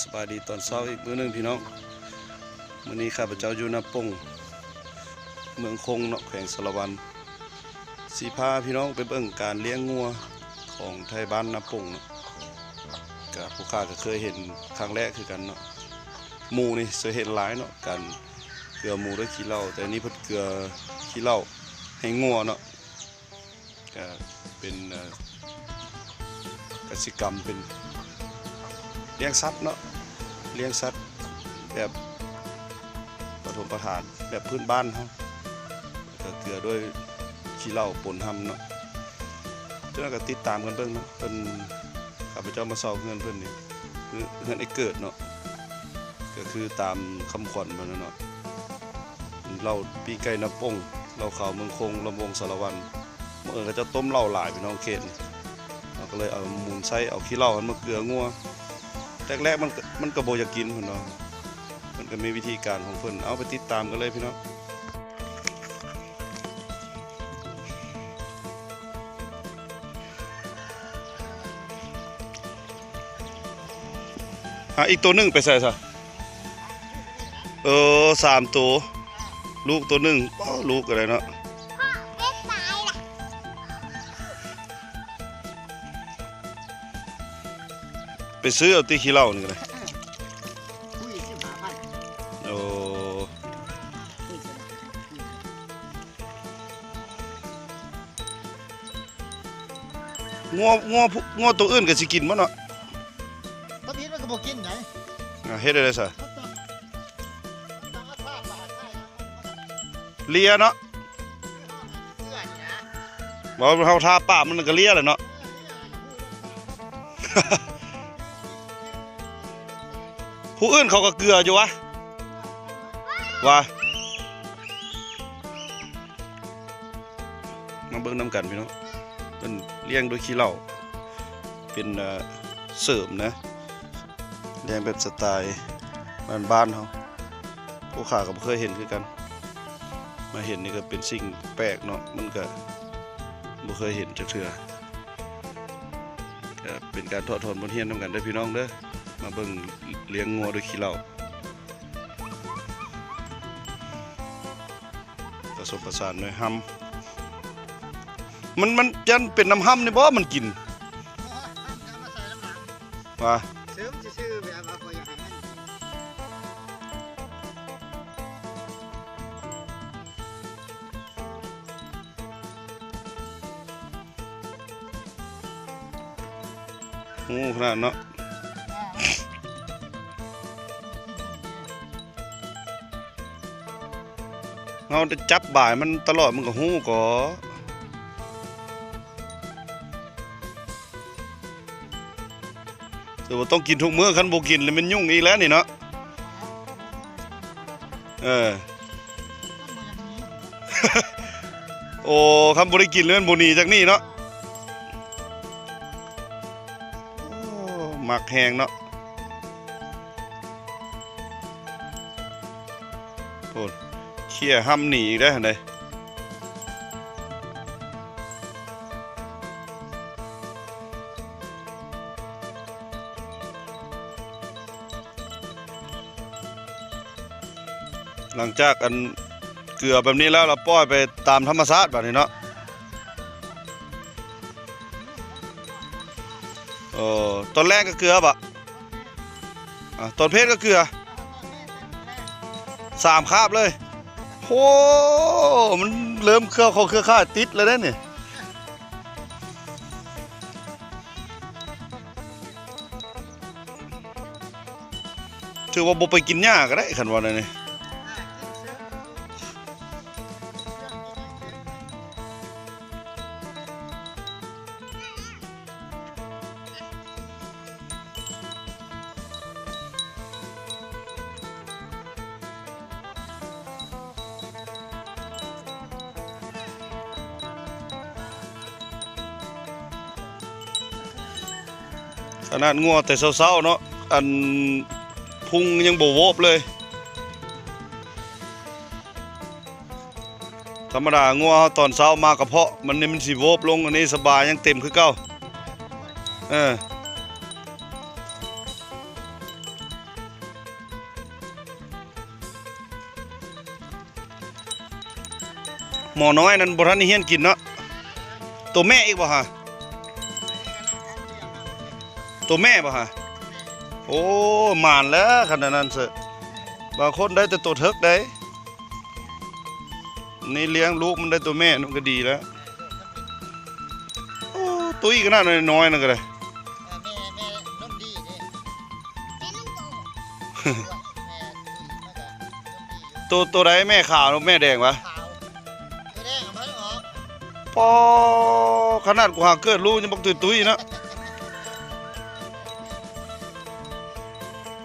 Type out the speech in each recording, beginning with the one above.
ສະບາຍດີຕອນເຊົ້າອີກມື້ໜຶ່ງພີ່ນ້ອງ. ມື້ນີ້ຂ້າພະເຈົ້າຢູ່ນາປົງ ເມືອງຄົງເນາະ ແຂວງສາລະວັນ ຊິພາພີ່ນ້ອງໄປເບິ່ງການລ້ຽງງົວຂອງໄທບ້ານນາປົງເນາະ. ກະພວກຂ້າກະເຄີຍເຫັນຄັ້ງແລກຄືກັນເນາະ. ໝູ່ນີ້ເຄີຍເຫັນຫຼາຍເນາະ ການເກືອໝູດ້ວຍຂີ້ເຫຼົ້າ, ແຕ່ນີ້ເພິ່ນເກືອຂີ້ເຫຼົ້າໃຫ້ງົວເນາະ. ກະເປັນ ເອີ ກະສິກຳ ເປັນລ້ຽງສັດເນາະ, ລ້ຽງສັດແບບປະຖົມປະຖານ ແບບພື້ນບ້ານເຮົາ ກະເກືອດ້ວຍຂີ້ເຫຼົ້າປົນຮຳເນາະ. ຈັ່ງໃດກະຕິດຕາມກັນເບິ່ງເນາະ. ເພິ່ນ ຂ້າພະເຈົ້າມາເຊົ່າເຮືອນເພິ່ນນີ້ ເຮືອນ ເຮືອນອ້າຍເກີດເນາະ. ກະຄືຕາມຄຳຂວັນເພິ່ນນະເນາະ, ເຫຼົ້າປີ້ງໄກ່ນາປົງ, ເຫຼົ້າຂາວເມືອງຄົງ, ລຳວົງສາລະວັນ. ບັງເອີນເຂົາເຈົ້າຕົ້ມເຫຼົ້າຫຼາຍພີ່ນ້ອງເຂດນີ້, ເຮົາກະເລີຍເອົາມູນໃຊ້ ເອົາຂີ້ເຫຼົ້າຫັ້ນມາເກືອງົວ. ແລກໆ ມັນກະ ມັນກະບໍ່ຢາກກິນເພິ່ນວ່າ, ເພິ່ນກະມີວິທີການຂອງເພິ່ນ. ເອົາ ໄປຕິດຕາມກັນເລີຍພີ່ນ້ອງ. ຫາອີກໂຕໜຶ່ງໄປໃສຊະ? ເອີ ສາມໂຕ ລູກໂຕໜຶ່ງ. ອໍ ລູກກະໄດ້ເນາະ. ໄປຊື້ເອົາຕິ ຂີ້ເຫຼົ້ານີ້ກະໄດ້. ໂອ້ ງົວ ງົວ ງົວໂຕອື່ນກະຊິກິນບໍ່ເນາະ? ທຳອິດມັນກະບໍ່ກິນໃດ. ອ່າ ເຮັດໄດ້ໃດຊະ? ເລຍເນາະ. ບໍ່ ເຮົາທາປາກມັນກະເລຍແຫຼະເນາະ. ຜູ້ອື່ນເຂົາກະເກືອຢູ່ຫວາ ຫວາ. ມາເບິ່ງນຳກັນພີ່ນ້ອງ, ເພິ່ນລ້ຽງດ້ວຍຂີ້ເຫຼົ້າ ເປັນ ເອີ ເສີມນະ. ລ້ຽງແບບສະໄຕບ້ານໆເຮົາ, ພວກຂ້າກະບໍ່ເຄີຍເຫັນຄືກັນ. ມາເຫັນນີ້ກະເປັນສິ່ງແປກເນາະ, ມັນກະບໍ່ເຄີຍເຫັນຈັກເທື່ອ. ກະເປັນການຖອດຖອນບົດຮຽນນຳກັນເດີພີ່ນ້ອງເດີ, ມາເບິ່ງລ້ຽງງົວດ້ວຍຂີ້ເຫຼົ້າ. ປະສົມປະສານດ້ວຍຮຳ. ມັນ ມັນຢ້ານເປັນນຳຮຳນີ້ບໍ່ ມັນກິນ. ວ່າ ໂອ້ ຂະໜາດເນາະ. ເຮົາໄດ້ຈັບບາຍມັນຕະຫຼອດ ມັນກະຮູ້ກໍ ແຕ່ວ່າຕ້ອງກິນທຸກມື້, ຄັນບໍ່ກິນລະແມ່ນຫຍຸ້ງອີກແລ້ວນີ້ເນາະ. ເອີ ໂອ້ ຄັນບໍ່ໄດ້ກິນລະແມ່ນບໍ່ໜີຈາກນີ້ເນາະ. ໂອ້ ມັກແຮງເນາະ. ໂອ້ ເຂ້ຍຫ້ຳໜີອີກແລ້ວຫັ້ນເດ. ຫຼັງຈາກອັນເກືອແບບນີ້ແລ້ວ ລະປ່ອຍໄປຕາມທຳມະຊາດບາດນີ້ເນາະ. ເອີ ຕອນແລງກະເກືອບະ? ອາ ຕອນເພນກະເກືອ ສາມຄາບເລີຍ. ໂຫ ມັນເລີ່ມເຄືອ ເຂົ້າເຄືອຂ່າຍຕິດແລ້ວເດ້ນີ້. ຖືວ່າບໍ່ໄປກິນຫຍ້າກະໄດ້ ຄັນວ່າແນວນີ້. ຂະໜາດງົວແຕ່ເຊົ້າໆເນາະ ອັນພຸງຍັງບໍ່ໂວບເລີຍ. ທຳມະດາງົວເຮົາຕອນເຊົ້າມາກະເພາະ ມັນນີ້ມັນຊິໂວບລົງ, ອັນນີ້ສະບາຍ ຍັງເຕັມຄືເກົ່າ. ເອີ ໂ ໝໍນ້ອຍນັ້ນບໍ່ທັນໄດ້ຮຽນກິນເນາະ. ໂຕແມ່ອີກບໍ່ຫະ? ໂຕແມ່ບໍ່ຫະ? ໂອ້ ໝານແລ້ວຄັນອັນນັ້ນເຊີ. ບາງຄົນໄດ້ແຕ່ໂຕເຖິກໃດ໋. ນີ້ລ້ຽງລູກມັນໄດ້ໂຕແມ່ມັນກໍດີແລ້ວ. ໂອ້ ຕຸ້ຍຂະໜາດນ້ອຍໆນັ້ນກໍໄດ້. ແມ່ ແມ່ນົມດີເດ້. ແມ່ນົມໂຕ ແມ່ ໂຕ ໂຕໃດແມ່ຂາວ ແມ່ແດງວະ? ຂາວ ໂຕແດງເອົາມາອອກ. ປໍ ຂະໜາດກູຫາເກີດລູກຍັງບັກຕຸ້ຍໆເນາະ.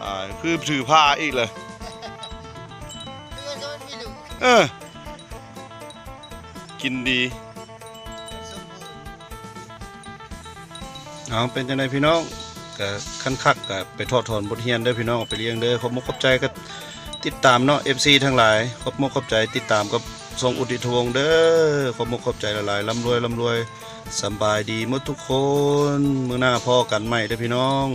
ອ່າ ຄືຖືພາອີກເລີຍ. ເອີ ກິນດີ. ເອົາ ເປັນຈັ່ງໃດພີ່ນ້ອງ? ກະຄັນຄັກກະໄປຖອດຖອນບົດຮຽນເດີພີ່ນ້ອງ ເອົາໄປລ້ຽງເດີ. ຂອບມຸກຂອບໃຈກັບຕິດຕາມເນາະ ເອັຟຊີທັງຫຼາຍ. ຂອບມຸກຂອບໃຈຕິດຕາມກັບຊ່ອງອຸດທິດຫວົງເດີ. ຂອບມຸກຂອບໃຈຫຼາຍໆ. ລ່ຳລວຍ ລ່ຳລວຍ. ສຳບາຍດີໝົດທຸກຄົນ. ມື້ໜ້າພໍ້ກັນໃໝ່ເດີພີ່ນ້ອງ.